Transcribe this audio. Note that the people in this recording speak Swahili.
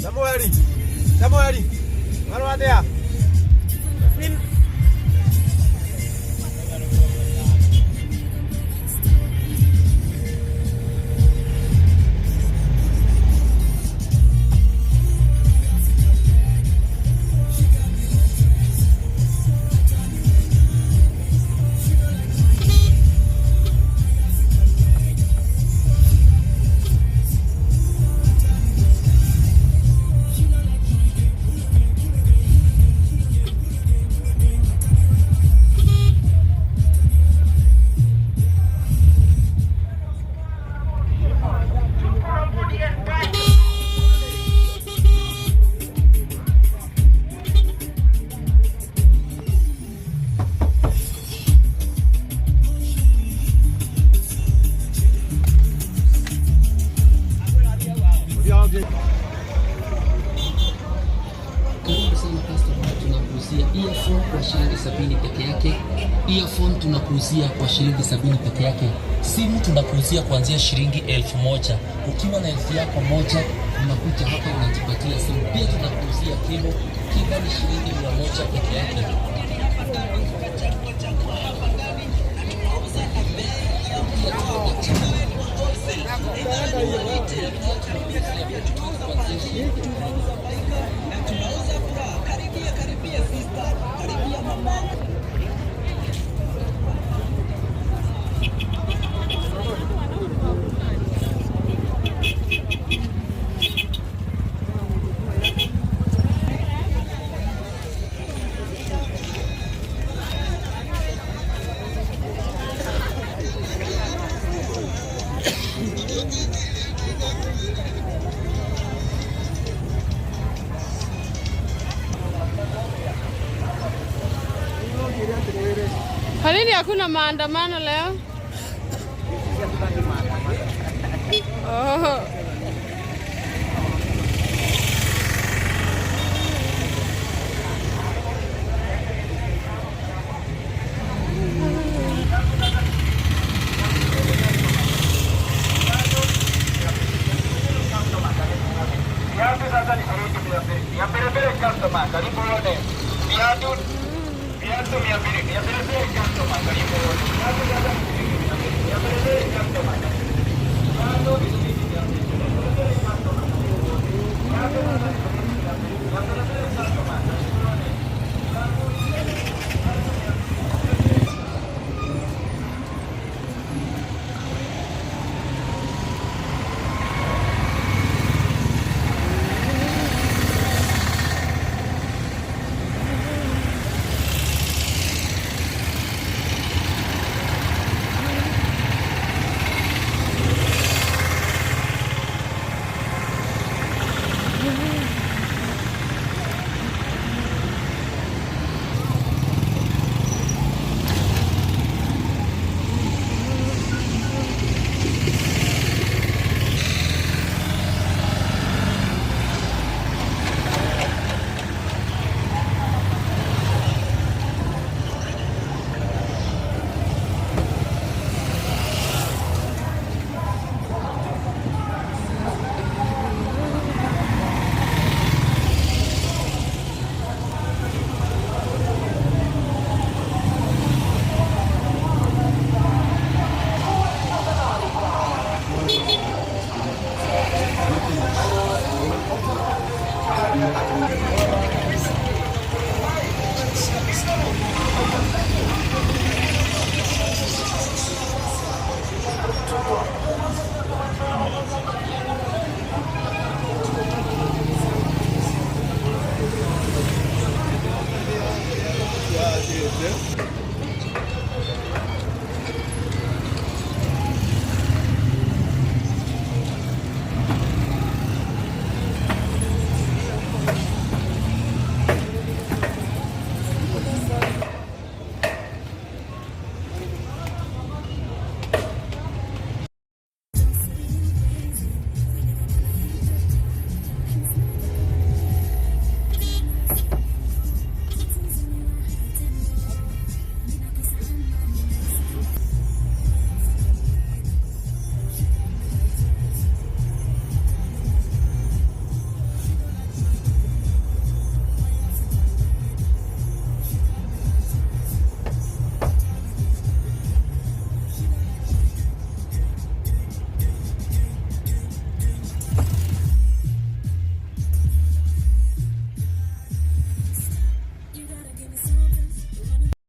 Samueli. Samueli. Marwathia. Karibu sana customer, tunakuuzia earphone kwa shilingi 70 peke yake. Earphone tunakuuzia kwa shilingi 70 peke yake. Simu tunakuuzia kuanzia shilingi 1,000. Ukiwa na elfu yako moja unakuja hapa unajipatia simu. Pia tunakuuzia cable, cable ni shilingi 100 peke yake. Pia tuko na kuanzia shilingi Kwa nini hakuna maandamano leo? Oh. Viatu sasa ni shilingi 200. 200 customer, karibu uone. Viatu 200, 200 customer, karibu uone. Viatu sasa ni shilingi 200. 200 customer.